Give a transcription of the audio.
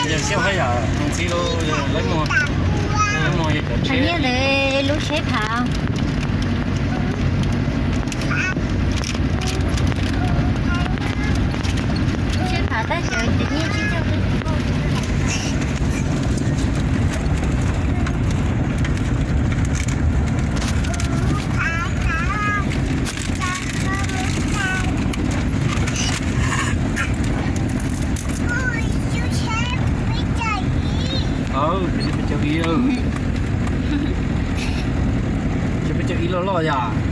Yog siab hab yom, ntxhi lawv muag, lawv muag yog cov tsheb. Nyiaj ntawd lub tsheb phav. Tsheb phav tab sis ces nyiaj tsib caug. Peb caug ib, peb caug ib loj loj yom.